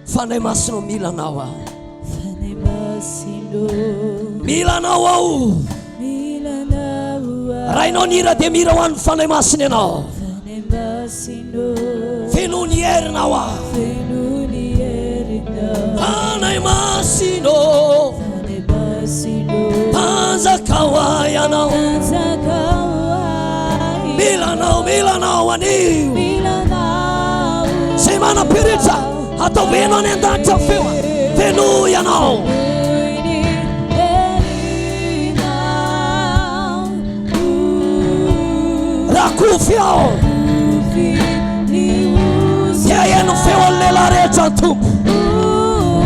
Fanahy Masina ô mila Anao aho. Fanahy Masina ô. Mila Anao aho. Mila Anao aho. Rainao ny hira dia mihira ho an'ny Fanahy Masina ianao. Fanahy Masina ô. Feno ny herinao aho. Feno ny herinao. Fanahy Masina ô. Fanahy Masina ô. Mpanjakao ahy ianao. Mpanjakao ahy. Mila Anao, mila Anao anio. Mila Anao. Izay manam-piritra, ataovy heno any an-danitra ny feo. Fenoy ianao. Fenoy ny herinao. Rakofy aho. Rakofy ny hosotra. Dia heno ny feon'ny lehilahy rehetra ny Tompo.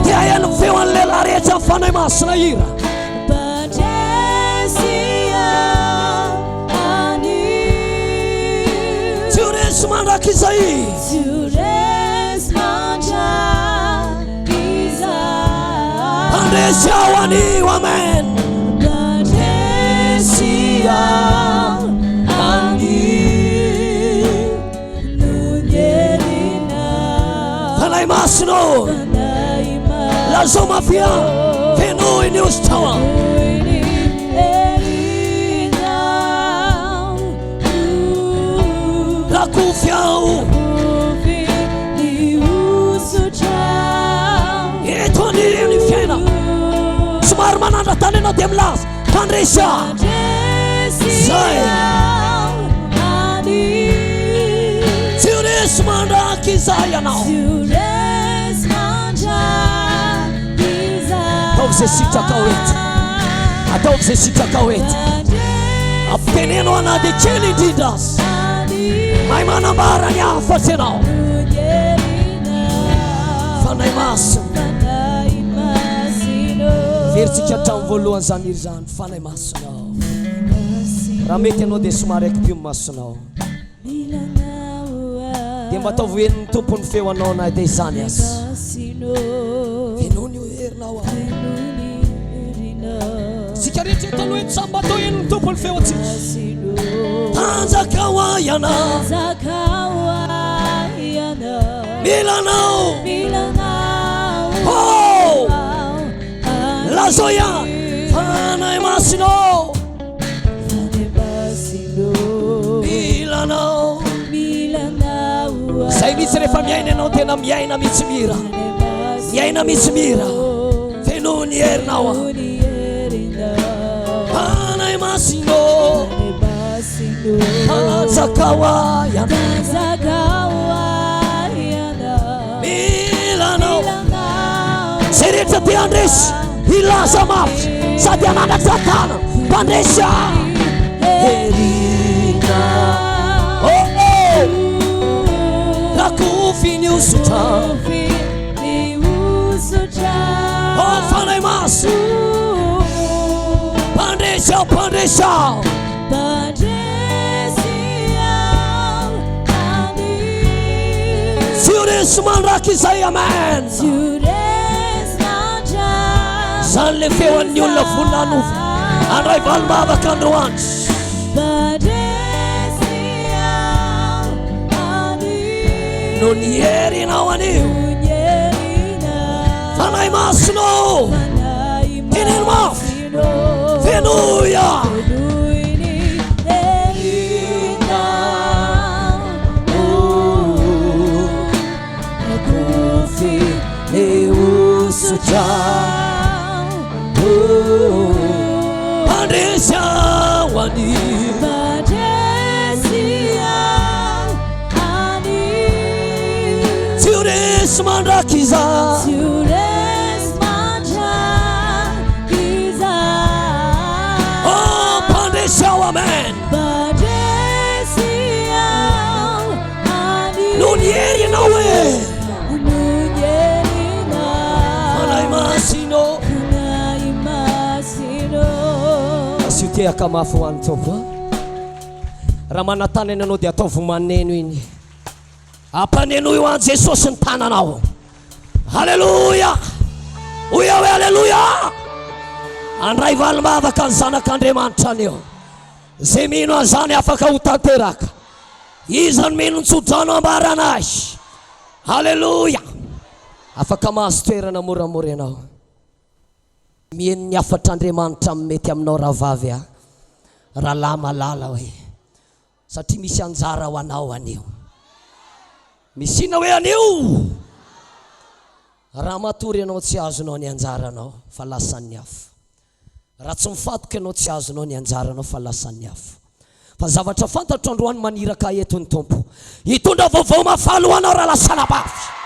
Dia heno ny feon'ny lehilahy rehetra ny Fanahy Masina hira. Mpandresy aho anio. Tsy ho resy mandrakizay. Tsy ho resy mandrakizay. Mpandresy aho anio, amen. Mpandresy aho anio. Noho ny herinao. Fanahy Masina ô. Fanahy Masina. Lazao mafy aho. Fenoy ny hosotrao aho. Fenoy ny herinao. Rakofy aho. Rakofy ny hosotrao. Eto anio ny fiainana. Somary manandra-tany ianao dia milaza, Mpandresy aho. Mpandresy Zay. aho anio. Tsy ho resy mandrakizay ianao. Tsy ho resy mandrakizay. Ataovy izay sitrakao eto. Ataovy izay sitrakao eto. Ampiteneno aho na dia kely indrindra aza. Mahay manambara ny hafatro ianao. Fanahy Masina. Verintsika hatramin'ny voalohany izany hira izany. Fanahy Masina. Raha mety ianao dia somary akipio ny masonao. Dia mba ataovy henon'ny Tompo ny feo anao na dia izany aza. Fenoy ny herinao aho. Isika rehetra eto aloha eto samy mba atao henon'ny Tompo ny feo antsika. Tanjakao ahy ianao. Mila anao. Oh! Lazao ihany. Fanahy Masina ô. Mila anao. Zay mihitsy rehefa miaina ianao tena miaina mihitsy mihira. Miaina mihitsy mihira. Feno ny herinao aho. Fanahy Masina ô. Tanjakao ahy ianao. Mila anao. Izay rehetra te handresy, hilaza mafy sady hanandratra tanana. Mpandresy ahy. Herina. Oh, oh. Rakofy ny hosotra. Oh, Fanahy Masina. Mpandresy aho, mpandresy aho. Mpandresy aho anio. Tsy ho resy mandrakizay, amen. Tsy ho resy mandrakizay. Zany le feo an'ny olona vonona hanova. Handray valim-bavaka androany. Mpandresy aho anio. Noho ny herinao anio. Noho ny herinao. Fanahy Masina ô. Fanahy Teneno mafy. Fenoy aho. Mpandresy aho anio. Tsy ho resy mandrakizay. Oh, mpandresy aho, amen. Noho ny hery ianao e. Fanahy Masina ô. Asio tehaka mafy ho an'ny Tompo a. Raha manan-tanana ianao dia ataovy maneno iny. Ampanenoy ho an'i Jesosy ny tananao. Aleloia! Hoy aho hoe aleloia! Handray valim-bavaka ny zanak'Andriamanitra anio. Izay mino an'izany afaka ho tanteraka. Iza no mino ny tsodrano ambarana ahy? Aleloia! Afaka mahazo toerana moramora ianao. Miheno ny hafatr'Andriamanitra amin'ny mety aminao rahavavy a, rahalahy malala hoe, satria misy anjara ho anao anio. Misy inona hoe anio? Raha matory ianao tsy azonao ny anjaranao fa lasan'ny hafa. Raha tsy mifatoka ianao tsy azonao ny anjaranao fa lasan'ny hafa. Fa ny zavatra fantatro androany maniraka ahy eto ny Tompo hitondra vaovao mahafaly ho anao rahalahy sy anabavy.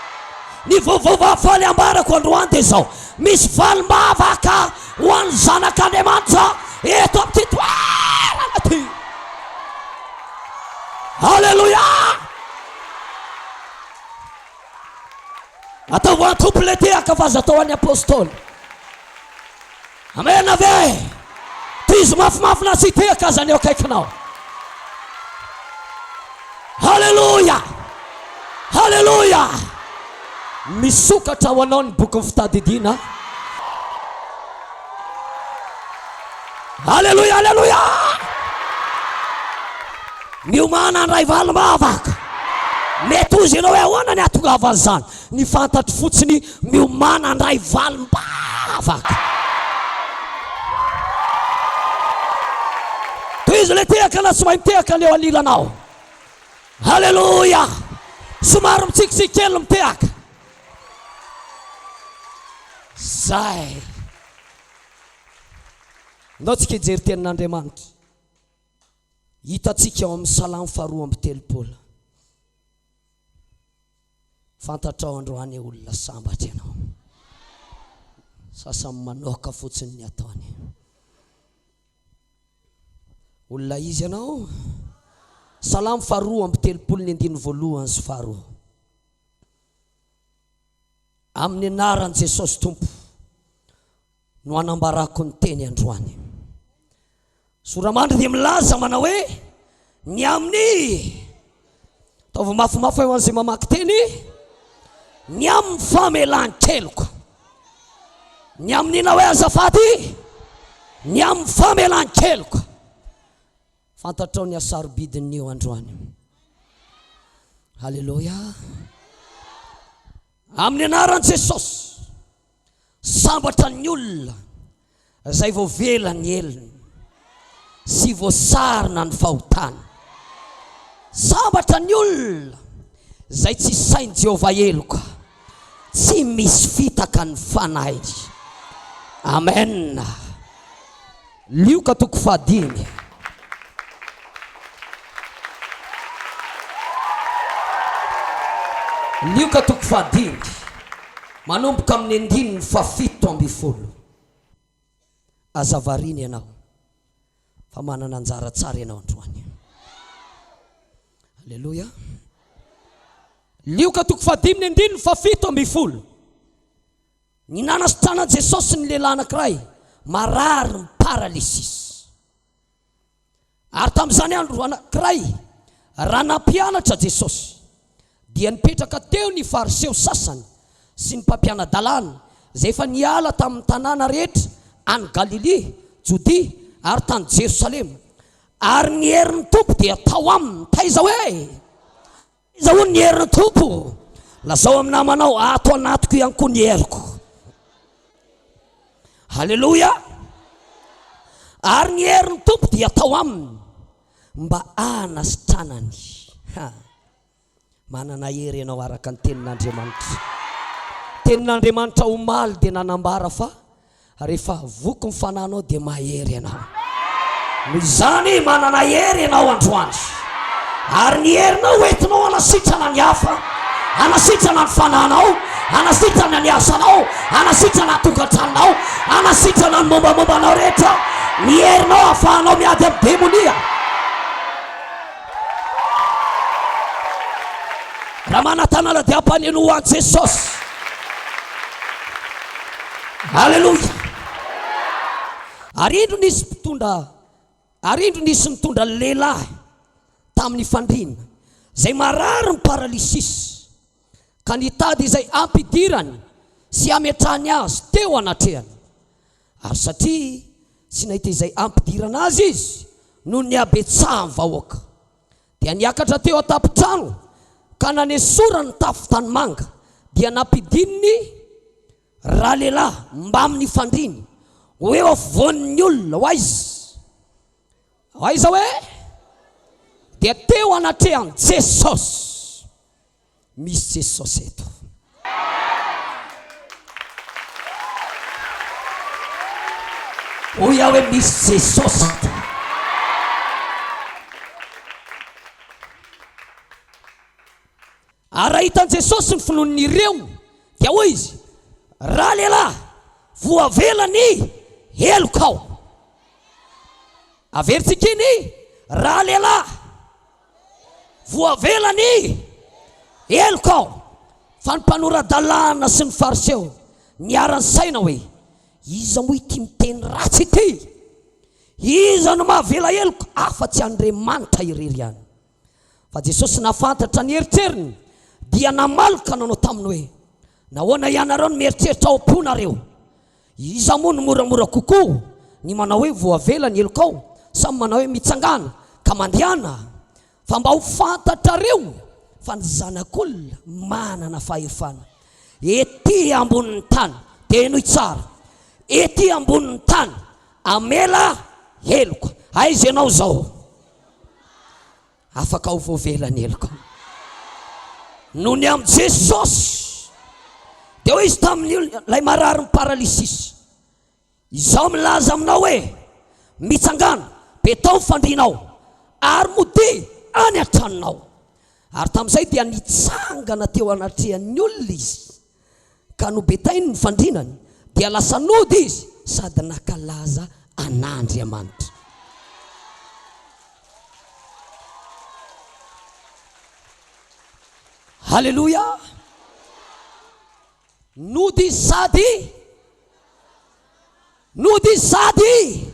Ny vaovao mahafaly ambarako androany dia izao, misy valim-bavaka ho an'ny zanak'Andriamanitra eto amin'ity toerana ity. Aleloia! Ataovy ho an'ny Tompo ilay tehaka fa aza atao an'ny Apostoly. Amen ve? Tohizo mafimafy na tsy hitehaka aza ny eo akaikinao. Haleloia! Haleloia! Misokatra ho anao ny bokin'ny fitadidiana. Aleloia, aleloia! Miomàna handray valim-bavaka. Mety hozy ianao hoe ahoana ny hahatongavan'izany. Ny fantatro fotsiny, miomàna handray valim-bavaka. Tohizo ilay tehaka na tsy mahay mitehaka ny eo anilanao. Aleloia! Somary mitsikitsiky kely ny mitehaka. Zay. Ndao tsika hijery tenin'Andriamanitra. Hitantsika ao amin'ny Salamo faharoa amby 30. Fantatrao androany olona sambatra ianao. Sasany manoaka fotsiny ny ataony. Olona izy ianao. Salamo faharoa amby 30 ny andininy voalohany sy faharoa. Amin'ny anaran'i Jesosy Tompo no anambarako ny teny androany. Soramandry dia milaza manao hoe ny amin'ny Ataovy mafimafy eo an'izay mamaky teny ny amin'ny famelan-keloka. Ny amin'ina hoe azafady? Ny amin'ny famelan-keloka. Fantatrao ny hasarobidin'io androany. Haleloia. Amin'ny anaran'i Jesosy, sambatra ny olona izay voavela ny helony sy voasarona ny fahotany. Sambatra ny olona izay tsy sain'i Jehovah heloka, tsy misy fitaka ny fanahiny. Amen. Lioka toko fahadimy. Lioka toko fahadimy, manomboka amin'ny andininy fahafito ambin'ny folo. Aza variana ianao, fa manana anjara tsara ianao androany. Aleloia. Lioka toko fahadimy ny andininy fahafito ambin'ny folo. Ny nanasitranan'i Jesosy ny lehilahy anankiray marary ny paralysis. Ary tamin'izany andro anankiray, raha nampianatra Jesosy, dia nipetraka teo ny Fariseo sasany sy ny mpampiana-dalàna izay efa niala tamin'ny tanàna rehetra any Galilia, Jodia ary tany Jerosalema. Ary ny herin'ny Tompo dia tao aminy. Taiza hoe? Aiza hono ny herin'ny Tompo? Lazao amin'ny namanao, ato anatiko ihany koa ny heriko. Haleloia! Ary ny herin'ny Tompo dia tao aminy mba hanasitranany. Ha! Manana hery ianao araka ny tenin'Andriamanitra. Tenin'Andriamanitra omaly dia nanambara fa Rehefa voky ny fanahinao dia mahery ianao. Noho izany manana hery ianao androany. Ary ny herinao hoentinao hanasitrana ny hafa, hanasitrana ny fanahinao, hanasitrana ny asanao, hanasitrana ny tokantranonao, hanasitrana ny mombamomba anao rehetra. Ny herinao ahafahanao miady amin'ny demonia. Raha manan-tanana dia ampaneno ho an'i Jesosy. Aleloia. Ary indro nisy mpitondra, ary indro nisy nitondra lehilahy tamin'ny fandriana, izay marary ny paralysis, ka nitady izay hampidirany sy hametrahany azy teo anatrehany. Ary satria tsy nahita izay hampidirana azy izy noho ny habetsahan'ny vahoaka, dia niakatra teo an-tampon-trano ka nanesorany ny tafo tanimanga. Dia nampidininy ralehilahy mbamin'ny fandriany ho eo afovoan'ny olona. Ho aiza? Ho aiza hoe? Dia teo anatrehan'i Jesosy. Misy Jesosy eto. Hoy aho hoe misy Jesosy eto. Ary raha hitan'i Jesosy ny finoan'ireo, dia hoy izy, Ralehilahy, voavela ny helokao. Averintsika iny, Ralehilahy, voavela ny helokao. Fa ny mpanora-dalàna sy ny Fariseo niara-nisaina hoe, Iza moa ity miteny ratsy ity? Iza no mahavela heloka afa-tsy Andriamanitra irery ihany? Fa Jesosy nahafantatra ny eritreriny, dia namaly ka nanao taminy hoe, Nahoana ianareo no mieritreritra ao am-ponareo? Iza moa no moramora kokoa, ny manao hoe, Voavela ny helokao, sa ny manao hoe, Mitsangàna, ka mandehana? Fa mba ho fantatrareo fa ny Zanak'olona manana fahefana ety ambonin'ny tany, dia henoy tsara, ety ambonin'ny tany, hamela heloka. Aiza ianao izao? Afaka ho voavela ny helokao. Noho ny amin'i Jesosy. Dia hoy izy tamin'ny olona, ilay mararin'ny paralysisa, Izaho milaza aminao hoe, mitsangàna, betao ny fandrianao, ary modia any an-tranonao. Ary tamin'izay dia nitsangana teo anatrehan'ny olona izy. Ka nobetainy ny fandrinany, dia lasa nody izy sady nankalaza an'Andriamanitra. Haleloia! Nody izy sady Nody izy sady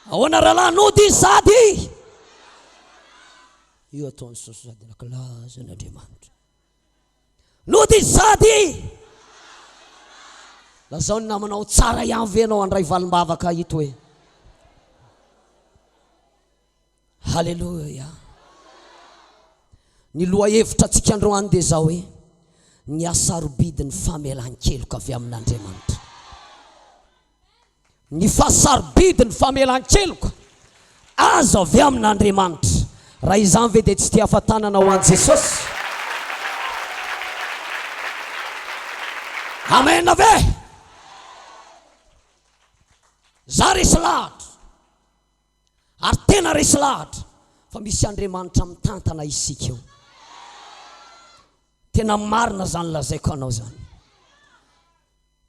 Ahoana rahalahy? Nody izy sady Io ataon'i Jesosy sady nankalaza an'Andriamanitra. Nody izy sady Lazao ny namanao tsara ihany ve ianao handray valim-bavaka ito e? Haleloia. Ny lohahevitra antsika androany dia izao hoe ny hasarobidin'ny famelan-keloka avy amin'Andriamanitra. Ny fahasarobidy ny famelan-keloka azo avy amin'Andriamanitra. Raha izany ve dia tsy te hafa-tanana ho an'i Jesosy? Amen ve? Za resy lahatra ary tena resy lahatra fa misy Andriamanitra mitantana isika io. Tena marina zany lazaiko anao zany.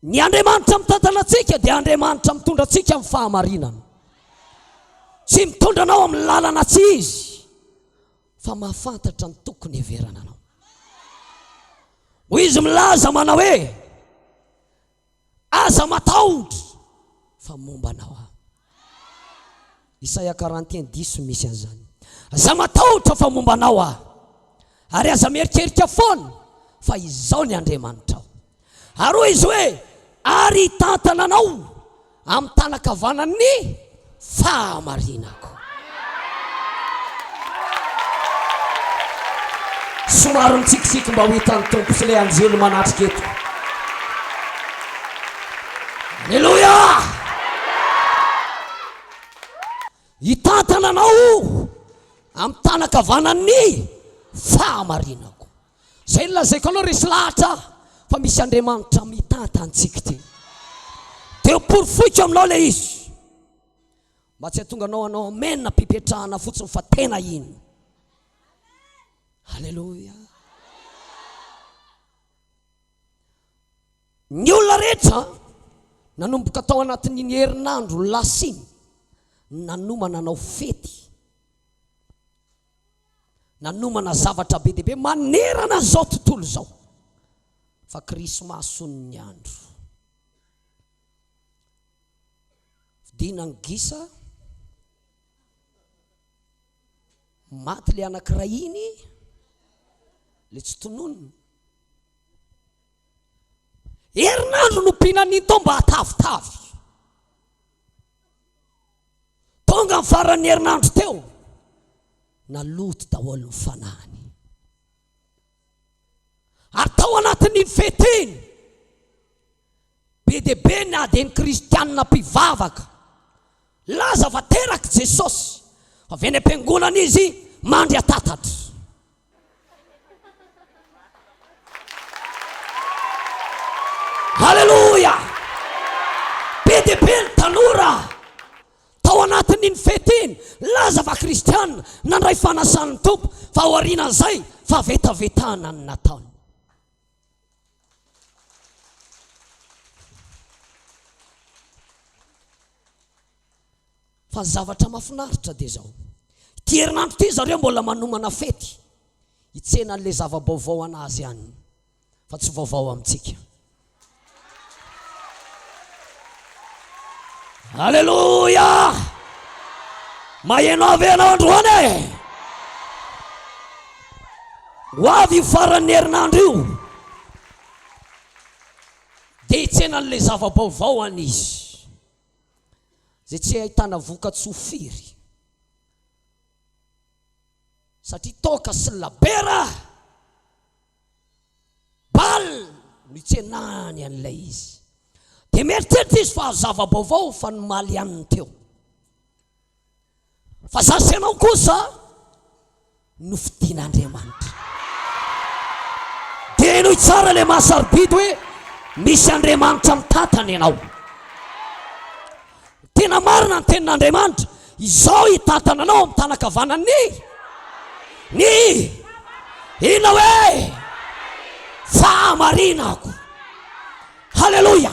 Ny Andriamanitra mitantana antsika dia Andriamanitra mitondra antsika amin'ny fahamarinana. Tsy mitondra anao amin'ny lalana tsy izy fa mahafantatra ny tokony heverana anao. Hoy izy milaza manao hoe aza matahotra fa momba anao aho. Isaia 41 diso misy an'izany. Aza matahotra fa momba anao aho. Ary aza mieritreritra foana fa izao ny Andriamanitrao. Ary hoy izy hoe, Ary hitantana anao amin'ny tanan-kavanan'ny fahamarinako. Somary mitsikitsiky mba ho hitan'ny Tompo sy ilay anjely manatrika eto. Aleloia! Hitantana anao amin'ny tanan-kavanan'ny fahamarinako. Zay no lazaiko anao resy lahatra aho fa misy Andriamanitra mitanta antsika ity. Dia ho porofoiko aminao ilay izy. Mba tsy hahatonga anao hanao amen am-pipetrahana fotsiny fa tena hino. Alléluia. Ny olona rehetra nanomboka tao anatin'iny herinandro lasa iny nanomana hanao fety. Nanomana zavatra be dia be manerana an'izao tontolo izao fa krismasy hono ny andro. Vidiana ny gisa, maty le anankiray iny, le tsy tononina. Herinandro no mpihinan'iny tao mba hatavitavy. Tonga ny faran'ny herinandro teo, naloto daholo ny fanahiny. Ary tao anatin'iny fety iny, be dia be ny ady ny kristianina mpivavaka. Laza fa terak'i Jesosy, avy any am-piangonana izy mandry an-tatatra. Haleloia! Be dia be ny tanora tao anatin'iny fety iny, nilaza fa kristiana, nandray fanasan'ny Tompo, fa aorianan'izay fahavetavetana no nataony. Fa ny zavatra mahafinaritra dia izao, ity herinandro ity zareo mbola manomana fety hitsena an'ilay zava-baovao an'azy any, fa tsy vaovao amintsika. Aleloia! Maheno ahy ve ianao androany e? Ho avy io faran'ny herinandro io. Dia hitsena an'ilay zava-baovao any izy. Izay tsy ahitana voka-tsoa firy. Satria toaka sy labera, bal no itsenany an'ilay izy. Dia mieritreritra izy fa azo zava-baovao fa ny maly ihany no teo. Fa za sy ianao kosa nofidin'Andriamanitra. Dia henoy tsara ilay maha sarobidy hoe misy Andriamanitra mitantana ianao. Tena marina ny tenin'Andriamanitra, izao hitantana anao amin'ny tanan-kavanan'ny ny inona hoe fahamarinako. Haleloia!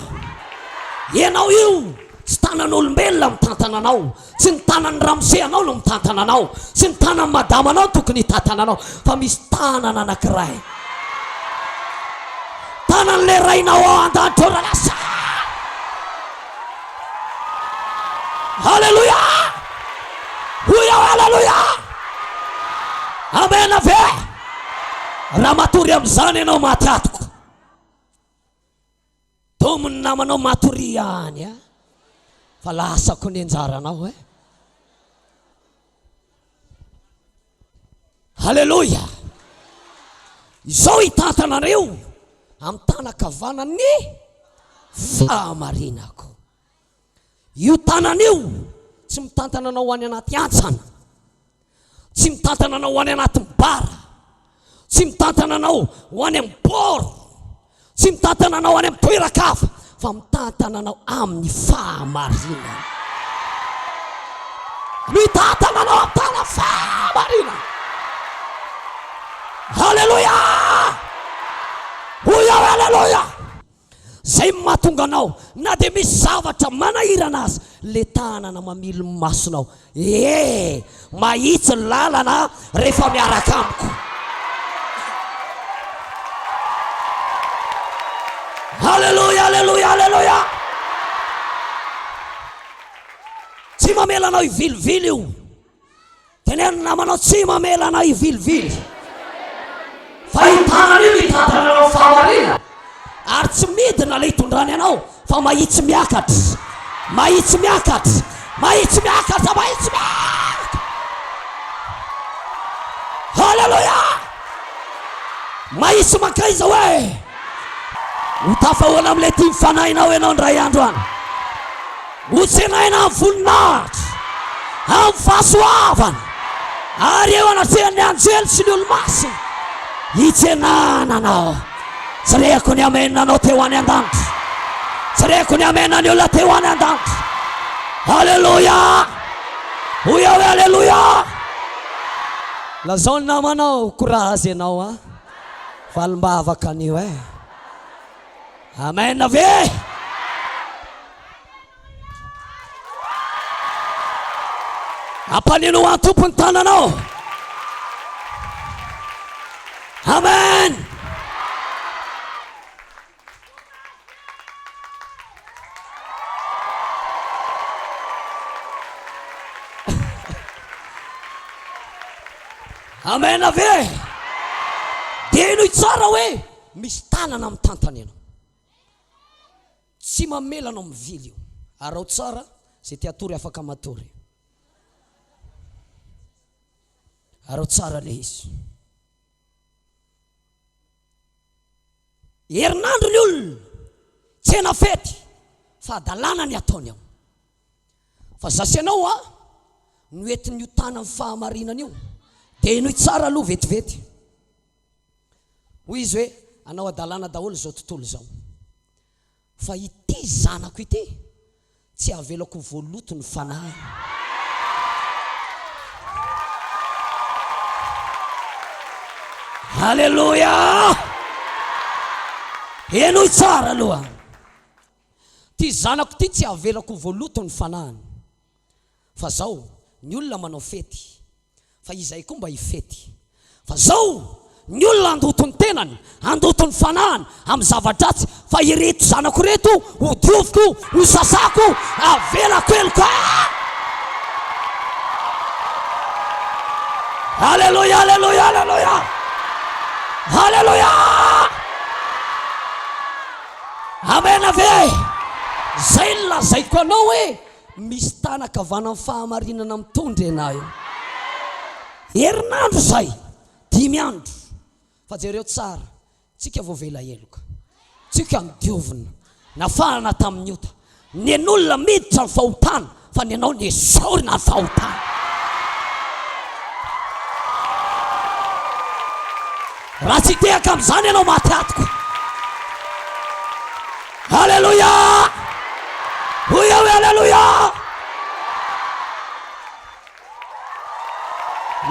Ianao io tsy tanan'olombelona mitantana anao, tsy ny tanan'ny ramose anao no mitantana anao, tsy ny tanan'ny madama anao tokony hitantana anao, fa misy tanana anankiray. Tanan'ilay rainao ao an-danitra ao rahalahy. Haleloia! Hoy aho haleloia! Amen ve? Raha matory amin'izany ianao maty atoka. Domy ny namanao matoria any a! Fa lasako ny anjaranao e! Haleloia! Izao hitantana anareo amin'ny tanan-kavanan'ny fahamarinako. Io tanana io tsy mitantana anao ho any anaty hantsana, tsy mitantana anao ho any anaty bara, tsy mitantana anao ho any amin'ny bord, tsy mitantana anao any amin'ny toeran-kafa, fa mitantana anao amin'ny fahamarinana. Mitantana anao amin'ny tana fahamarinana. Haleloia! Hoy aho haleloia! Zay no mahatonga anao na dia misy zavatra manahirana aza le tanana mamily ny masonao ee mahitsy ny lalana rehefa miaraka amiko. Aleloia aleloia aleloia. Tsy mamela anao hivilivily io. Teneno ny namanao tsy mamela anao hivilivily fa io tanana io mitantana anao fahamarinana ary tsy midina ilay itondrany anao fa mahitsy miakatra mahitsy miakatra mahitsy miakatra mahitsy miakatra haleloia mahitsy mankaiza hoe Ho tafahoana amin'ilay tia ny fanahinao ianao indray andro any. Ho tsenaina amin'ny voninahitra, amin'ny fahasoavana, ary eo anatrehan'ny anjely sy ny olo-masina, hitsenana anao. Tsy reko ny amena anao teo any an-danitra. Tsy reko ny amena ny olona teo any an-danitra. Aleloia! Hoy aho hoe aleloia! Lazao ny namanao, courage ianao an! Valim-bavaka anio eh. Amen ve? Ampaneno ho an'ny Tompo ny tananao. Amen. Amen ve? Dia henoy tsara hoe misy tanana mitantana ianao. Tsy mamela anao mivily io. Araho tsara, izay te hatory afaka matory. Araho tsara ilay izy. Herinandro ny olona, tsena fety, fa hadalana ny ataony ao. Fa za sy ianao a, no entin'io tanan'ny fahamarinana io. Dia henoy tsara aloha vetivety. Hoy izy hoe, hanao hadalana daholo izao tontolo izao. Fa ity zanako ity, tsy havelako ho voaloto ny fanahiny. Aleloia! Henoy tsara aloha. Ity zanako ity tsy havelako ho voaloto ny fanahiny. Fa zao, ny olona manao fety, fa izahay koa mba hifety. Fa zao, ny olona handoto ny tenany, handoto ny fanahiny amin'ny zava-dratsy, fa ireto zanako ireto hodioviko, hosasako, havelako heloka. Aleloia, aleloia, aleloia! Aleloia! Amena ve? Zay no lazaiko anao hoe Misy tanan-kavanan'ny fahamarinana mitondra ianao eo. Herinandro izay, dimy andro. Fa jereo tsara, tsika voavela heloka. Tsika nodiovina, nafahana tamin'ny ota. Nen'olona miditra ny fahotana, fa ny anao nesorina ny fahotana. Raha tsy hitehaka amin'izany ianao maty atoka. Aleloia! Hoy aho hoe aleloia!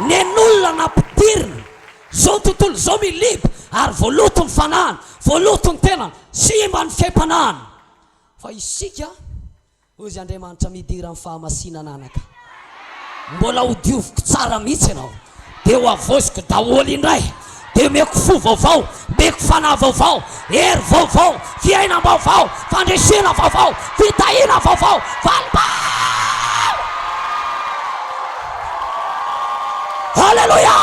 Nen'olona nampidirina zao tontolo izao miliba ary voaloto ny fanahiny, voaloto ny tenany, simba ny fiaim-panahiny. Fa isika Hoy izy, Andriamanitra, midira amin'ny fahamasinana anaka. Mbola ho dioviko tsara mihitsy ianao, dia ho havaoziko daholo indray, dia omeko fo vaovao, omeko fanahy vaovao, hery vaovao, fiainam-baovao, fandresena vaovao, fitahiana vaovao, valim-bavaka! Haleloia!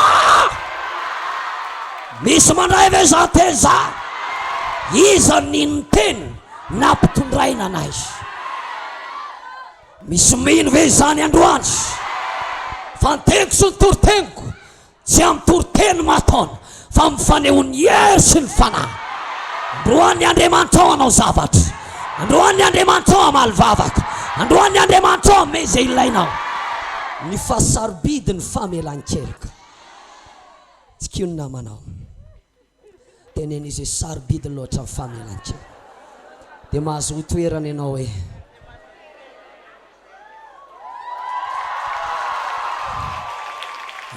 Misy mandray ve izany teny izany? Iza no nino ny teniny? Nampitondraina anay. Misy mino ve izany androany? Fa ny teniko sy ny toriteniko tsy amin'ny toriteny mahataona fa amin'ny fanehoan'ny hery sy ny fanahy. Androany ny Andriamanitrao hanao zavatra. Androany ny Andriamanitrao hamaly vavaka. Androany ny Andriamanitrao hanome izay ilainao. Ny fahasarobidin'ny famelan-keloka. Tsikio ny namanao. Teneno izy hoe sarobidy loatra ny famelan-keloka. Dia mahazoa toerana ianao hoe.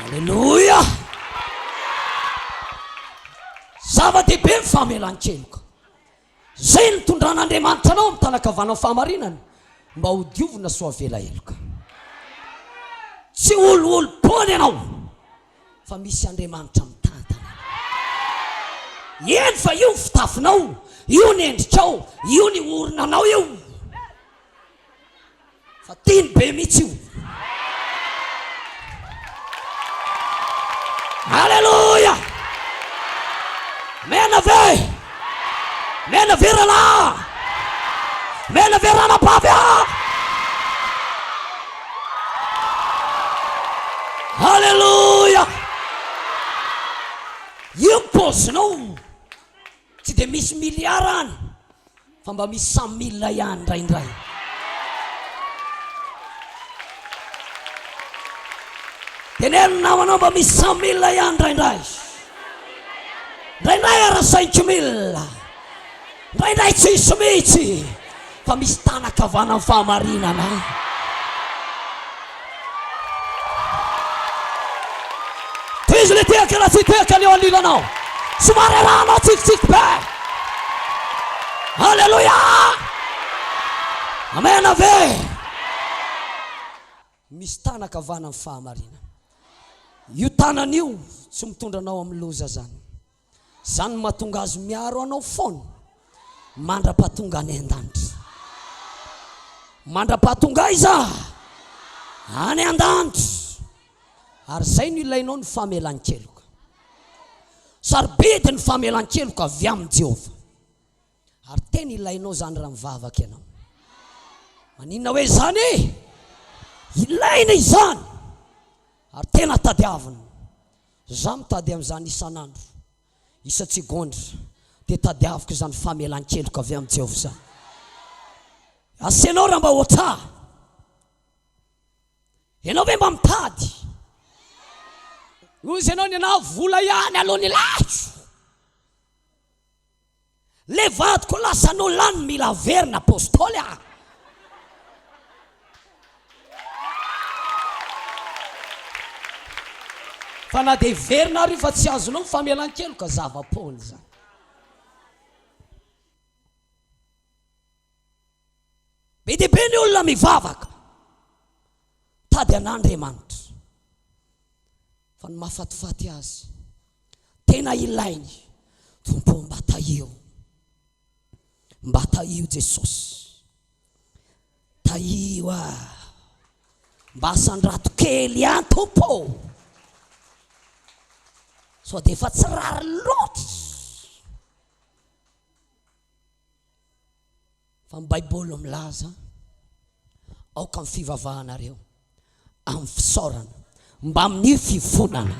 Aleloia! Zava-dehibe ny famelan-keloka. Izay nitondran'Andriamanitra anao amin'ny tanan-kavanan'ny fahamarinany mba ho diovina sy ho avela heloka. Tsy ololom-poana ianao. Fa misy Andriamanitra mitantana anao. Eny fa io ny fitafinao, io ny endrikao, io ny orinanao io. Fa tiany be mihitsy io. Aleloia! Mena ve? Mena ve rahalahy? Mena ve ranabavy ah? Aleloia! Io ny paozinao. Tsy dia misy milliard any fa mba misy 100 mille ihany indraindray. Teneno ny namanao mba misy 100 mille ihany indraindray. Indraindray ara 5 mille. Indraindray tsisy mihitsy fa misy tanan-kavanan'ny fahamarinana. Tohizo le tehaka raha tsy tehaka ny eo anilanao. Somary arahanao tsikitsiky be. Aleloia! Amena ve? Misy tanan-kavanan'ny fahamarinana. Io tanana io tsy mitondra anao amin'ny loza zany. Izany no mahatonga azy miaro anao foana mandra-pahatonga any an-danitra. Mandra-pahatonga aiza? Any an-danitra. Ary izay no ilainao ny famelan-keloka. Sarobidy ny famelan-keloka avy amin'i Jehovah. Ary tena ilainao izany raha mivavaka ianao. Maninona hoe izany e? Ilaina izany. Ary tena tadiavina. Za mitady an'izany isan'andro, isan-tsegondra. Dia tadiaviko izany famelan-keloka avy amin'i Jehovah izany. Asenao raha mba hoatra ahy. Ianao ve mba mitady? Hoy izy ianao ny anah vola ihany aloha ny lahy. Le vadiko lasanao lany mila averina apostoly ah. Fa na dia hiverina ary io fa tsy azonao ny famelan-keloka zava-poana izany. Be dia be ny olona mivavaka tady an'Andriamanitra fa ny mahafatifaty azy tena ilainy Tompo ô mba tahio mba tahio Jesosy tahio ah mba asandrato kely ihany Tompo ô sao dia efa tsy rariny loatra. Fa ny Baiboly milaza, Aoka ny fivavahanareo amin'ny fisaorana mbamin'ny fifonana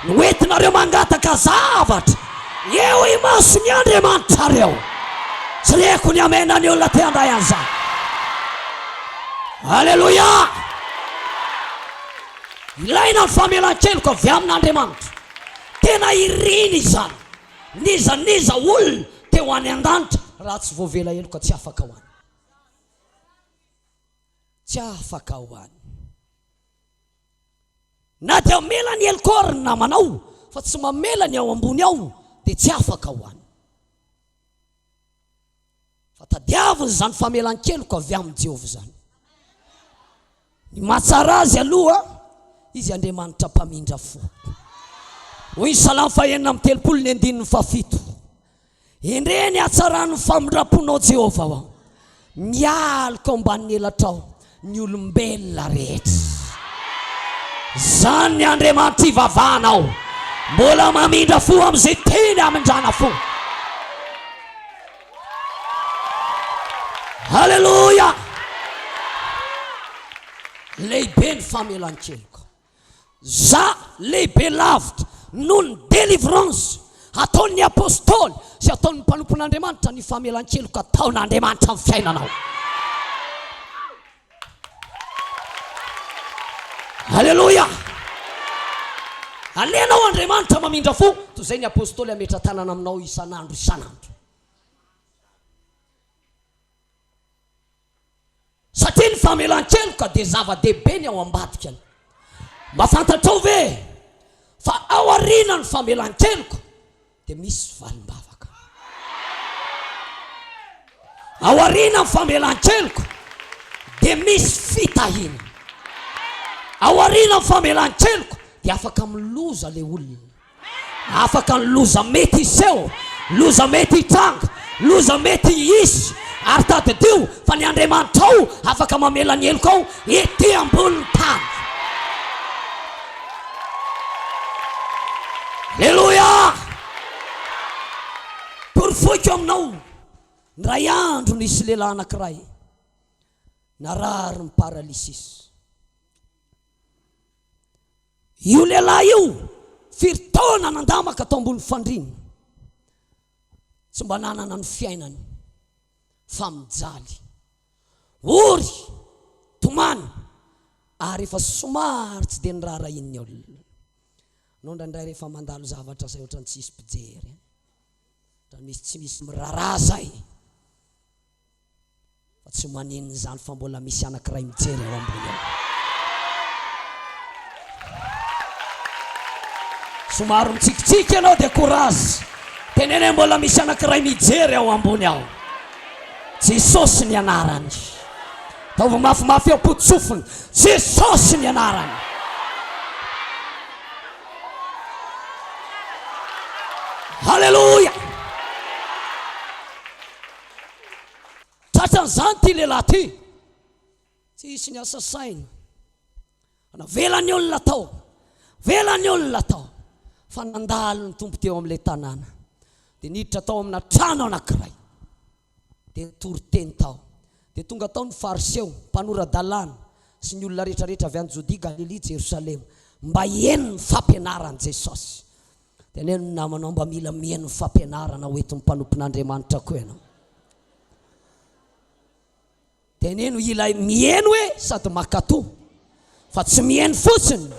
no entinareo mangataka zavatra eo imason'ny Andriamanitrareo. Tsy reko ny amena ny olona te handray an'izany. Aleloia! Ilaina ny famelan-keloka avy amin'Andriamanitra. Tena iriny izany. N'iza n'iza olona te ho any an-danitra raha tsy voavela heloka tsy afaka ho any. Tsy afaka ho any. Na dia mamela ny helokao ary ny namanao fa tsy mamela ny ao ambony ao dia tsy afaka ho any. Fa tadiavina izany famelan-keloka avy amin'i Jehovah izany. Ny mahatsara azy aloha, izy Andriamanitra mpamindra fo. Hoy ny Salamo fahenina amby 30 ny andininy fahafito, Endrey ny hatsaran'ny famindram-ponao Jehovah ô, mialoka ao ambanin'ny elatrao ny olombelona rehetra. Izany ny Andriamanitra ivavahanao, mbola mamindra fo amin'izay tiany hamindrana fo. Haleloia! Lehibe ny famelan-keloka. Za lehibe lavitra noho ny délivrance ataon'ny apostoly sy ataon'ny mpanompon'Andriamanitra ny famelan-keloka ataon'Andriamanitra amin'ny fiainanao. Aleloia! Alenao Andriamanitra mamindra fo toy izay ny apostoly hametra-tanana aminao isan'andro isan'andro. Satria ny famelan-keloka dia zava-dehibe ny ao ambadikany. Mba fantatrao ve fa ao aorianan'ny famelan-keloka dia misy valim-bavaka. Ao aorianan'ny famelan-keloka dia misy fitahiana. Ao aorianan'ny famelan-keloka dia afaka amin'ny loza ilay olona. Afaka ny loza mety hiseho, loza mety hitranga, loza mety hisy. Ary tadidio fa ny Andriamanitrao afaka mamela ny helokao ety ambonin'ny tany. Aleloia! Porofoiko aminao, indray andro nisy lehilahy anankiray narary ny paralysis. Io lehilahy io, firy taona nandamaka tao ambony fandriana, tsy mba nanana ny fiainany fa mijaly. Ory, tomany ary efa somary tsy dia niraharahian'ny olona. Anao indraindray rehefa mandalo zavatra izay ohatran'ny tsisy mpijery, ohatran'ny misy tsy misy miraharaha izay. Fa tsy maninona izany fa mbola misy anankiray mijery ao ambony ao. Somary mitsikitsiky ianao dia courage. Teneno hoe mbola misy anankiray mijery ao ambony ao. Jesosy ny anarany. Ataovy mafimafy eo am-pototsofina. Jesosy ny anarany. Haleloia! Tratran'izany ity lehilahy ity. Tsy hisy ny asa saina. Navelan'ny olona tao. Avelan'ny olona tao. Fa nandalo ny Tompo teo amin'ilay tanàna. Dia niditra tao amina trano anankiray. Dia nitory teny tao. Dia tonga tao ny Fariseo, mpanora-dalàna, sy ny olona rehetrarehetra avy any Jodia, Galilia, Jerosalema, mba hihaino ny fampianaran'i Jesosy. Teneno ny namanao mba mila mihaino ny fampianarana ho entin'ny mpanompon'Andriamanitra koa ianao. Teneno ilay mihaino hoe sady mankato fa tsy mihaino fotsiny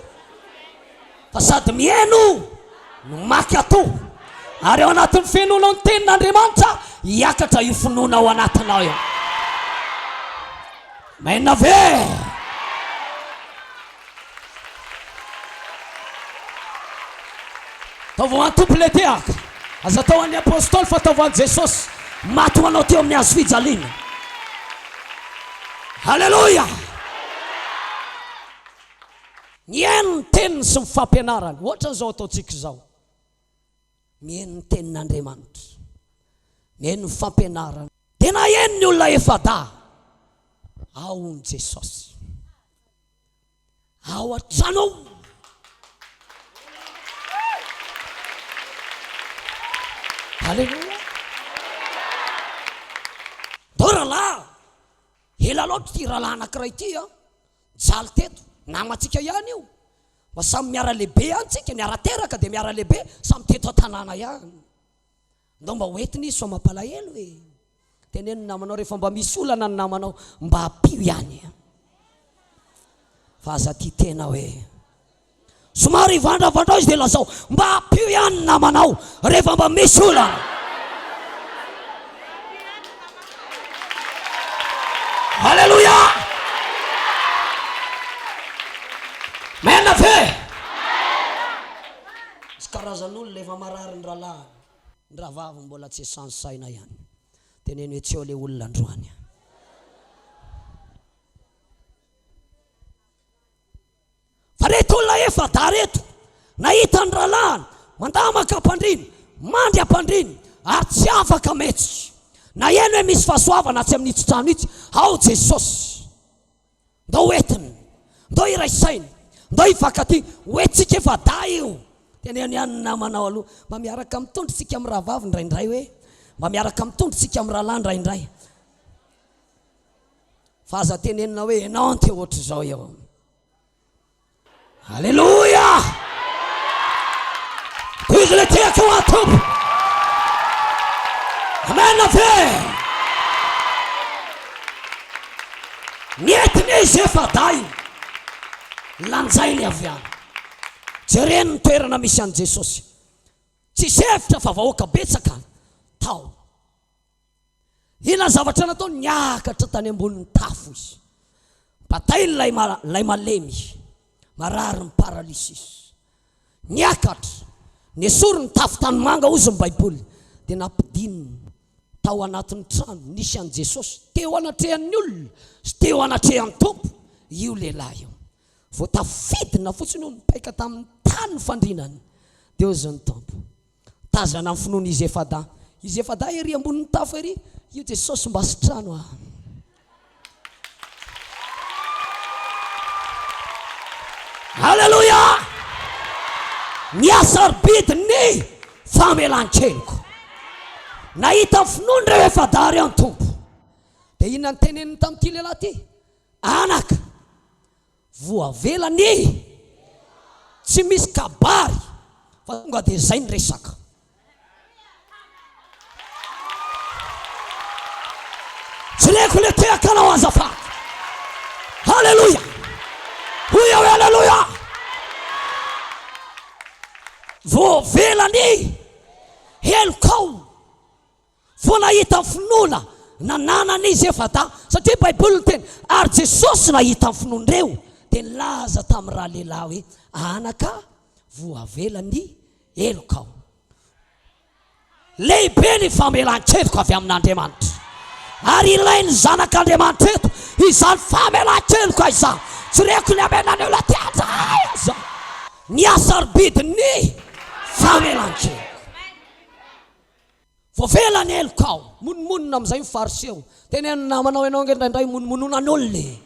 fa sady mihaino no mankato. Ary ao anatin'ny finoanao ny tenin'Andriamanitra hiakatra io finoana ao anatinao io. Amen ve? Ataovy ho an'ny Tompo ilay tehaka. Aza atao an'ny Apostoly fa ataovy an'i Jesosy. Maty ho anao teo amin'ny hazo fijaliana. Aleloia! Mihaino ny teniny sy ny fampianarany. Ohatran'izao ataontsika izao. Mihaino ny tenin'Andriamanitra. Mihaino ny fampianarany. Dia naheno ny olona efa-dahy. Ao hono Jesosy. Ao an-trano ao. Aleloia. Ndao rahalahy, ela loatra ity rahalahy anankiray ity an, nijaly teto, namantsika ihany io, mba samy miara-lehibe ihany tsika, niara-teraka dia miara-lehibe, samy teto an-tanàna ihany. Ndao mba hoentina izy sao mampalahelo e. Teneno ny namanao rehefa mba misy olana ny namanao mba ampio ihany fa aza tia tena hoe somary ivandravandrao izy dia lazao mba ampio ihany ny namanao rehefa mba misy olana. Alléluia! Amen ve? Misy karazan'olona efa marary ny rahalahiny. Ny rahavavy mbola tsy sans saina ihany. Teneno hoe tsy eo le olona androany. Fa reto olona efa-dahy reto nahita ny rahalahiny mandamaka am-pandriana, mandry am-pandriana ary tsy afaka mihetsika. Naheno hoe misy fahasoavana atsy amin'itsy trano itsy, ao Jesosy. Ndao hoentina, ndao hiray saina, ndao hifankatia, hoentintsika efa-dahy io. Teneno ihany ny namanao aloha, mba miaraka mitondra isika amin'ny rahavavy indraindray hoe, mba miaraka mitondra isika amin'ny rahalahy indraindray. Fa aza tenenina hoe ianao no te ohatr'izao eo. Aleloia! Tohizo ilay tehaka ho an'ny Tompo. Amen ve? Nentina izy efa-dahy, lanjainy avy any. Jereny ny toerana misy an'i Jesosy. Tsisy hevitra fa vahoaka betsaka tao. Inona ny zavatra nataony? Niakatra tany ambonin'ny tafo izy. Batainy ilay, ilay malemy, marary ny paralysis. Niakatra, nesoriny ny tafo tanimanga hozy ny Baiboly, dia nampidininy tao anatin'ny trano nisy an'i Jesosy, teo anatrehan'ny olona sy teo anatrehan'ny Tompo, io lehilahy io. Vao tafidina fotsiny io, nipaika tamin'ny tany ny fandrinany, dia hozy ny Tompo, Tazana ny finoan'izy efa-dahy. Izy efa-dahy ery ambonin'ny tafo ery, io Jesosy mba sitrano aho. Aleloia! Ny hasarobidy ny famelan-keloka. Nahita ny finoany ireo efa-dahy ireo ny Tompo. Dia inona ny teneniny tamin'ity lehilahy ity? Anaka, Voavela ny tsy misy kabary fa tonga dia zay ny resaka. Tsy reko le tehaka anao azafady. Haleloia. Hoy aho hoe haleloia. Voavela ny helokao. Vao nahita ny finoana nananany izy efa-dahy, satria Baiboly niteny, ary Jesosy nahita ny finoan'ireo dia nilaza tamin'ny ralehilahy hoe, Anaka, voavela ny helokao. Lehibe ny famelan-keloka avy amin'Andriamanitra, ary ilain'ny zanak'Andriamanitra eto izany famelan-keloka izany. Tsy reko ny amenan'ny olona te handray aza ny hasarobidin'ny famelan-keloka. Voavela ny helokao. Monomonona amin'izay ny Fariseo. Teneno ny namanao ianao ange indraindray monomononan'olona e.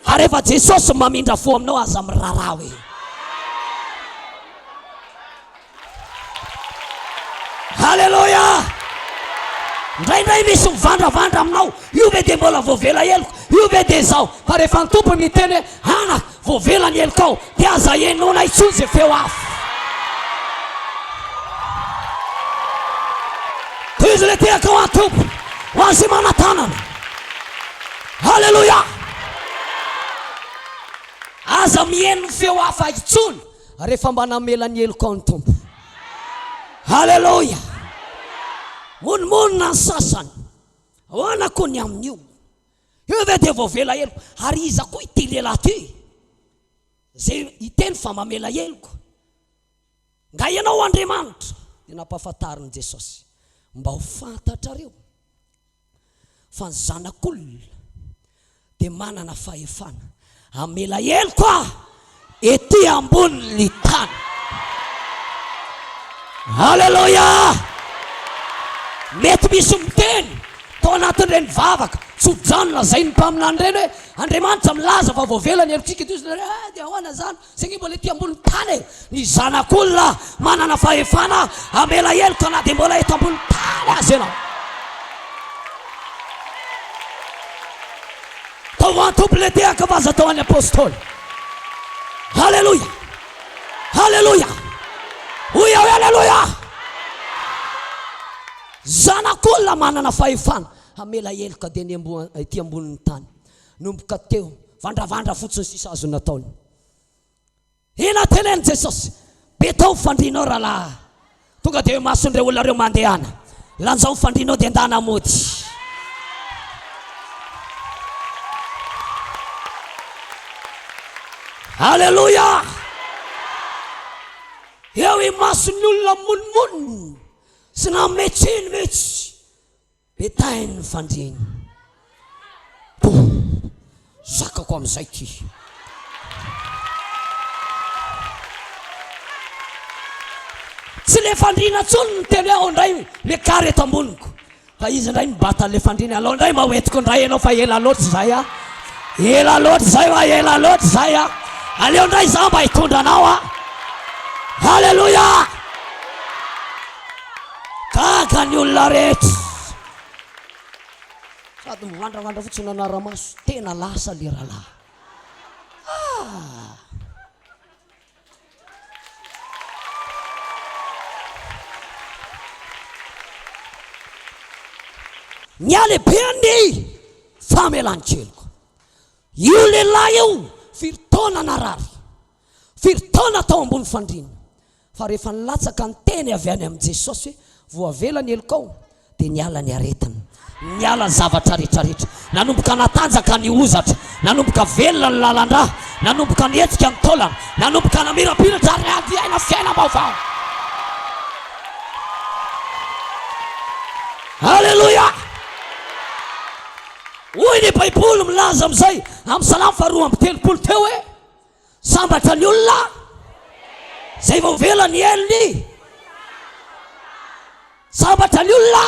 Fa rehefa Jesosy mamindra fo aminao aza miraharaha hoe. Haleloia! Indraindray misy mivandravandra aminao, io ve dia mbola voavela heloka, io ve dia izao. Fa rehefa ny Tompo miteny hoe anaka, voavela ny helokao, dia aza henoina intsony izay feo hafa. Tohizo ilay tehaka ho an'ny Tompo, ho an'izay manan-tanana. Haleloia! Aza mihaino ny feo hafa intsony rehefa mba namela ny helokao ny Tompo. Haleloia! Monomonona ny sasany. Ahoana koa ny amin'io? Io ve dia voavela heloka? Ary iza koa ity lehilahy ity izay hiteny fa mamela heloka? Nga ianao Andriamanitra? Dia nampahafantarin'i Jesosy, Mba ho fantatrareo fa ny Zanak'olona dia manana fahefana hamela heloka ety ambonin'ny tany. Aleloia! Mety misy miteny tao anatin'ireny vavaka tso-drano lazain'ny mpaminany ireny hoe Andriamanitra milaza fa voavela ny helotsika ety, eh, dia ahoana izany? Saingy mbola ety ambony tany e! Ny Zanak'olona manana fahefana hamela heloka na dia mbola eto ambony tany aza ianao. Tao an-toby le tehaka fa aza atao any Apostoly. Haleloia! Haleloia! Hoy aho hoe haleloia! Zanak'olona manana fahefana hamela heloka dia ny ety ambonin'ny tany. Nomboka teo, vandravandra fotsiny sisa azo nataony. Ina teneno Jesosy, be tao ny fandrianao rahalahy. Tonga dia eo imason'ireo olona ireo mandehana. Lanjao ny fandrianao dia ndana mody. Aleloia! Eo imason'ny olona monimonina sy nanome tsiny mihitsy. Petahin'ny fandriany. Pouh! Zakako amin'izay ity. Tsy le fandriana intsony no miteny hoe ao indray le kary eto amboniko. Fa izy indray mibata an'le fandriana, alao indray mba hoentiko indray ianao fa ela loatra izay a. Ela loatra izay wa, ela loatra izay a. Aleo indray izaho mba hitondra anao a. Haleloia! Gaga ny olona rehetra. Sady mivandravandra fotsiny nanara-maso. Tena lasa le rahalahy. Ah! Ny halehiben'ny famelan-keloka. Io lehilahy io firy taona narary, firy taona tao ambony fandriana, Fa rehefa nilatsaka ny teny avy any amin'i Jesosy hoe, Voavela ny helokao, dia niala ny aretina, niala ny zavatra rehetrarehetra. Nanomboka natanjaka ny hozatra, nanomboka velona ny lalan-drà, nanomboka nihetsika ny taolana, nanomboka namirapiratra ary niaina fiainam-baovao. Aleloia! Hoy ny Baiboly milaza amin'izay amin'ny Salamo faharoa amby telopolo teo hoe, Sambatra ny olona izay voavela ny helony. Sambatra ny olona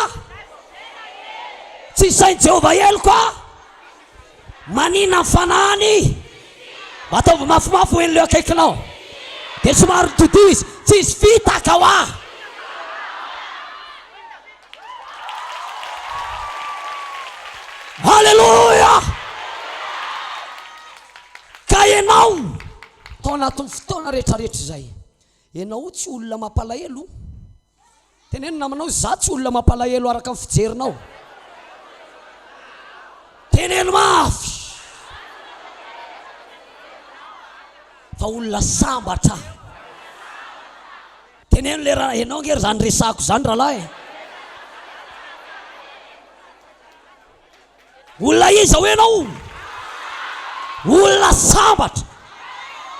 tsy sain'i Jehovah heloka, manina ny fanahiny. Mba ataovy mafimafy ho hen'ileo akaikinao. Dia somary todio izy, tsisy fitaka ho ahy. Aleloia! Ka ianao tao anatin'ny fotoana rehetrarehetra izay, ianao tsy olona mampalahelo. Teneno namanao, za tsy olona mampalahelo araka ny fijerinao. Teneno mafy fa olona sambatra. Teneno le ra, enao nge ry zany resahako zany rahalahy e. Olona iza hoe enao? Olona sambatra.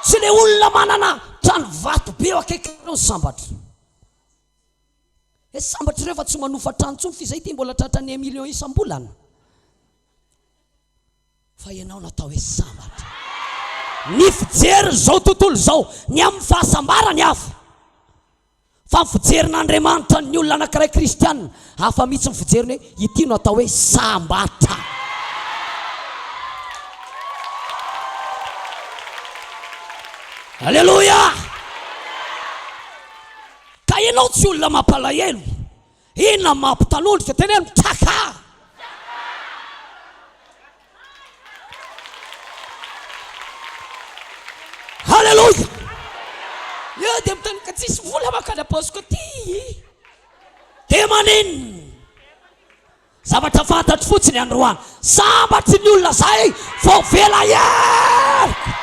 Tsy le olona manana trano vato be eo akaikinareo ny sambatra. E sambatra ireo fa tsy manofa trano intsony f'izay ity mbola tratran'ny un million isam-bolana. Fa ianao natao hoe sambatra. Ny fijerin'izao tontolo izao ny amin'ny fahasambarany hafa. Fa ny fijerin'Andriamanitra ny olona anankiray kristiana hafa mihitsy ny fijeriny hoe ity no atao hoe sambatra. Aleloia! Ka ianao tsy olona mampalahelo. Inona no mampitanondrika? Teneno, Traka! Haleloia! Eo dia miteny ka tsisy vola mankany am-paosiko aty. Dia maninona? Zavatra fantatro fotsiny androany, sambatry ny olona zay voavela heloka.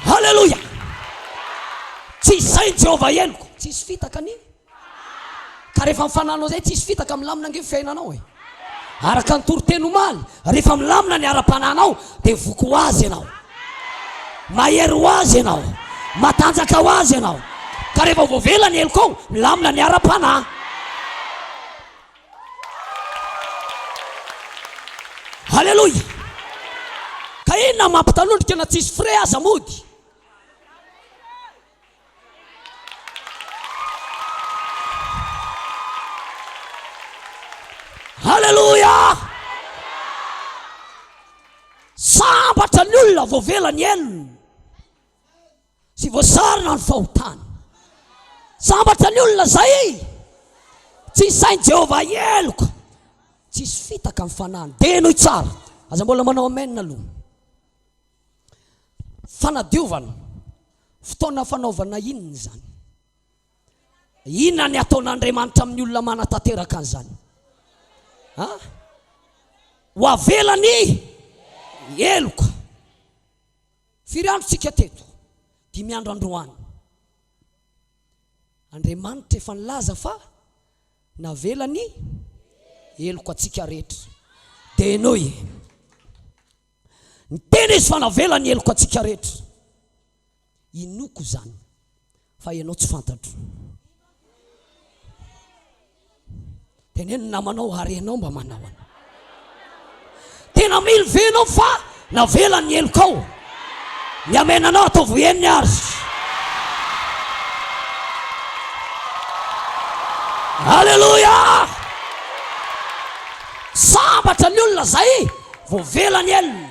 Haleloia! Tsy izay ny Jehovah heloka. Tsisy fitaka anie. Ka rehefa mifananao zay tsisy fitaka milamina ange ny fiainanao e. Araka ny toriteny omaly, rehefa milamina ny ara-panahinao dia voky ho azy ianao. Mahery ho azy ianao. Matanjaka ho azy ianao. Ka rehefa voavela ny helokao, milamina ny ara-panahy. Haleloia! Ka inona mampitanondrika na tsisy frais aza mody? Haleloia! Sambatra ny olona voavela ny helony sy voasarona ny fahotany. Sambatra ny olona izay tsy sain'i Jehovah heloka, tsisy fitaka ny fanahiny. Dia henoy tsara, aza mbola manao amen aloha. Fanadiovana, fotoana fanaovana inona izany? Inona ny ataon'Andriamanitra amin'ny olona manatanteraka an'izany? Ha? Ho avela ny heloka. Firy andro tsika teto? Dimy andro androany. Andriamanitra efa nilaza fa navela ny heloka antsika rehetra. Dia henoy. Niteny izy fa navela ny heloka antsika rehetra. Inoako izany fa ianao tsy fantatro. Teneno ny namanao ary ianao mba manao an. Tena mino ve ianao fa navela ny helokao? Ny amenanao ataovy henony ary. Alléluia! Sambatra ny olona zay voavela ny helony,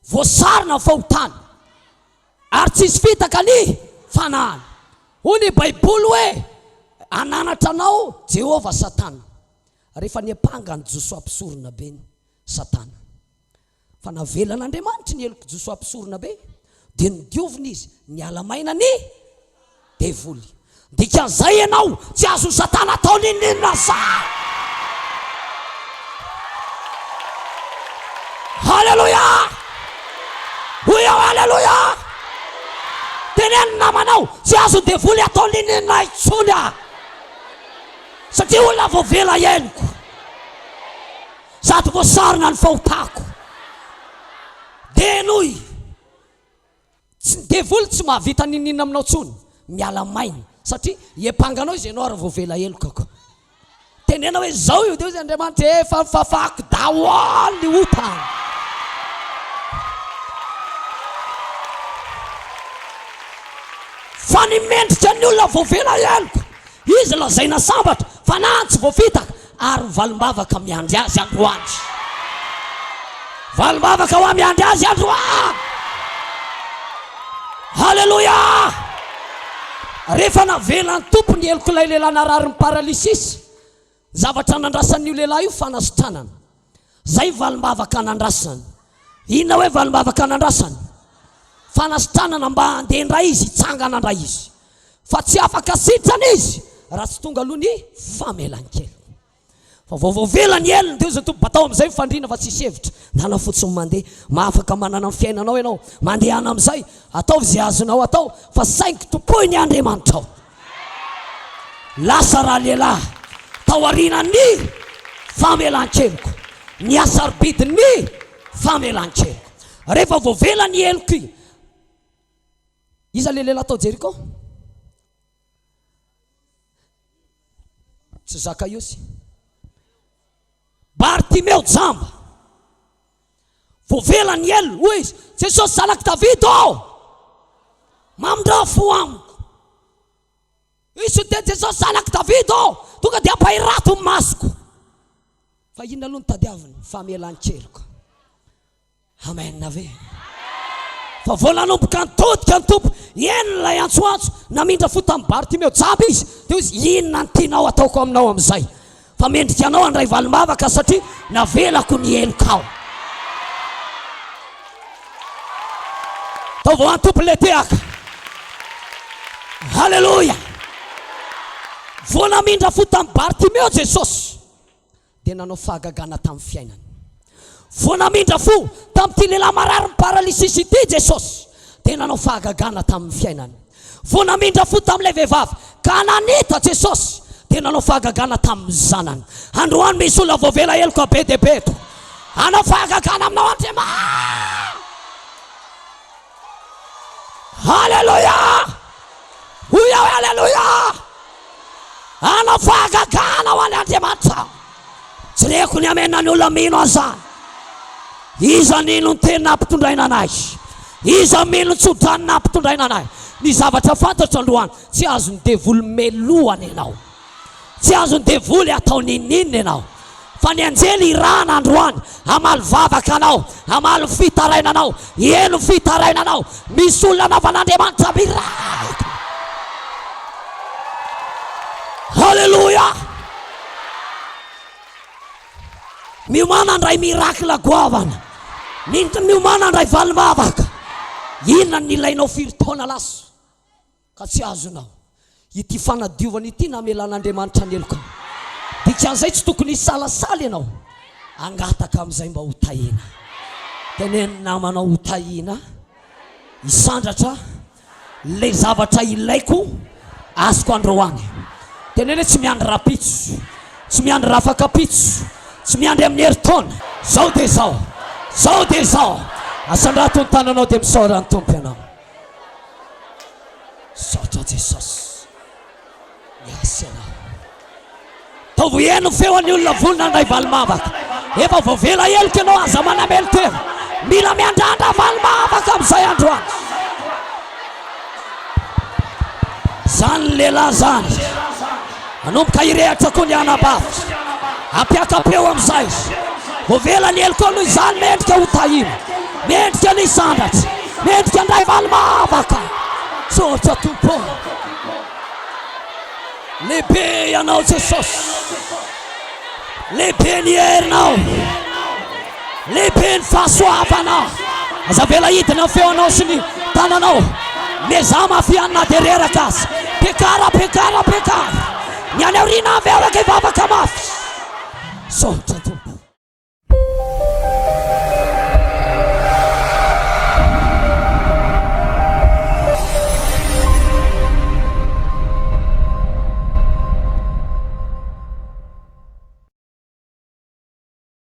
voasarona ny fahotany, ary tsisy fitaka ny fanahiny. Hoy ny Baiboly hoe, Hananatra anao Jehovah Satana, rehefa niampanga an'i Josoa mpisoronabeny Satana. Fa navelan'Andriamanitra ny helok'i Josoa mpisoronabe, dia nodiovina izy, niala maina ny devoly. Dikan'izay ianao tsy azon'i Satana atao n'inon'inona za. Haleloia! Hoy aho haleloia! Teneno ny namanao, tsy azon'ny devoly atao n'inon'inona intsony aho. Satria olona voavela henoko. Sady voasarona ny fahotako. Dia henoy. Tsy ny devoly tsy mahavita n'inon'inona aminao intsony. Miala maina. Satria hiampanga anao izy ianao ary voavela heloka ko. Tenena hoe izao io dia hoy Andriamanitra efa nifafako daholo ny ota. Fa ny mendrika ny olona voavela heloka. Izy lazaina sambatra, fanahy tsy voafitaka, ary ny valim-bavaka miandry azy androany. Valim-bavaka hoa miandry azy androany. Haleloia! Rehefa navelan'ny Tompo ny helok'ilay lehilahy nararin'ny paralysisy, ny zavatra nandrasan'io lehilahy io fanasitranana. Zay valim-bavaka nandrasany. Inona hoe valim-bavaka nandrasany? Fanasitranana mba handeha indray izy, hitsangana indray izy. Fa tsy afaka sitrana izy raha tsy tonga aloha ny famelan-keloka. Fa vao voavela ny helony dia hoy izao Tompo, batao amin'izay ny fandriana fa tsisy hevitra. Ndana fotsiny mandeha. Mahafaka manana ny fiainanao ianao. Mandehana amin'izay. Ataovy izay azonao atao fa saingy tompoy ny Andriamanitrao. Lasa ralehilahy tao aorianan'ny famelan-keloka. Ny hasarobidin'ny famelan-keloka. Rehefa voavela ny helok'i Iza ilay lehilahy tao Jeriko? Tsy Zakaiosy. Bartimeo jamba. Voavela ny helony. Hoy izy, Jesosy zanak'i Davida ô! Mamindrà fo amiko. Izy niteny Jesosy zanak'i Davida ô! Tonga dia ampahirato ny masoko. Fa inona aloha no tadiaviny? Famelan-keloka. Amen ve? Fa vao nanomboka nitodika ny Tompo, heno ilay antsoantso, namindra fo tamin'i Bartimeo jamba izy, dia hoy izy, inona no tianao ataoko aminao amin'izay? Fa mendrika anao handray valim-bavaka satria navelako ny helokao. Tao vao an'ny Tompo ilay tehaka. Haleloia! Vao namindra fo tamin'i Bartimeo Jesosy, dia nanao fahagagana tamin'ny fiainany. Vao namindra fo tamin'ity lehilahy mararin'ny paralysisy ity Jesosy, dia nanao fahagagana tamin'ny fiainany. Vao namindra fo tamin'ilay vehivavy Kananita Jesosy, dia nanao fahagagana tamin'ny zanany. Androany misy olona voavela heloka be dia be eto. Hanao fahagagana aminao Andriamanitra. Haleloia! Hoy aho hoe Aleloia! Hanao fahagagana ho an'i Andriamanitra. Tsy reko ny amena ny olona mino an'izany. Iza nino ny teny nampitondraina anay? Iza mino ny tsodrano nampitondraina anay? Ny zavatra fantatro androany, tsy azon'ny devoly melohana ianao. Tsy azon'ny devoly atao n'inon'inona ianao. Fa ny anjely irahana androany hamaly vavaka anao, hamaly ny fitarainanao, hiheno ny fitarainanao. Misy olona anaovan'Andriamanitra miracle. Haleloia! Miomàna handray miracle goavana. Miomàna handray valim-bavaka. Inona no nilainao firy taona lasa ka tsy azonao? Ity fanadiovana ity namelan'Andriamanitra ny helokao. Dikan'izay tsy tokony hisalasala ianao hangataka amin'izay mba ho tahiana. Teneno ny namanao ho tahiana, hisandratra ilay zavatra ilaiko azoko androany. Teneno hoe tsy miandry rahampitso, tsy miandry rahafakampitso, tsy miandry amin'ny herintaona. Zao dia izao, zao dia izao. Asandrato ny tananao dia misaora ny Tompo ianao. Misaotra Jesosy. Miasa ianao. Ataovy heno ny feon'ny olona vonona handray valim-bavaka. Efa voavela heloka ianao, aza manamelo-tena. Mila miandrandra valim-bavaka amin'izay androany. Izany lehilahy izany. Manomboka hirehatra koa ny anabavy. Ampiaka-peo amin'izay. Voavela ny helokao noho izany mendrika ho tahiana. Mendrika ny hisandratra. Mendrika handray valim-bavaka. Misaotra Tompo ô. Lehibe Ianao Jesosy. Lehibe ny herinao. Lehibe ny fahasoavanao. Aza avela hidina ny feonao sy ny tananao. Miezaha mafy ihany na dia reraka aza. Piakara, piakara, piakara. Ny any aoriana avy araka hivavaka mafy. Misaotra.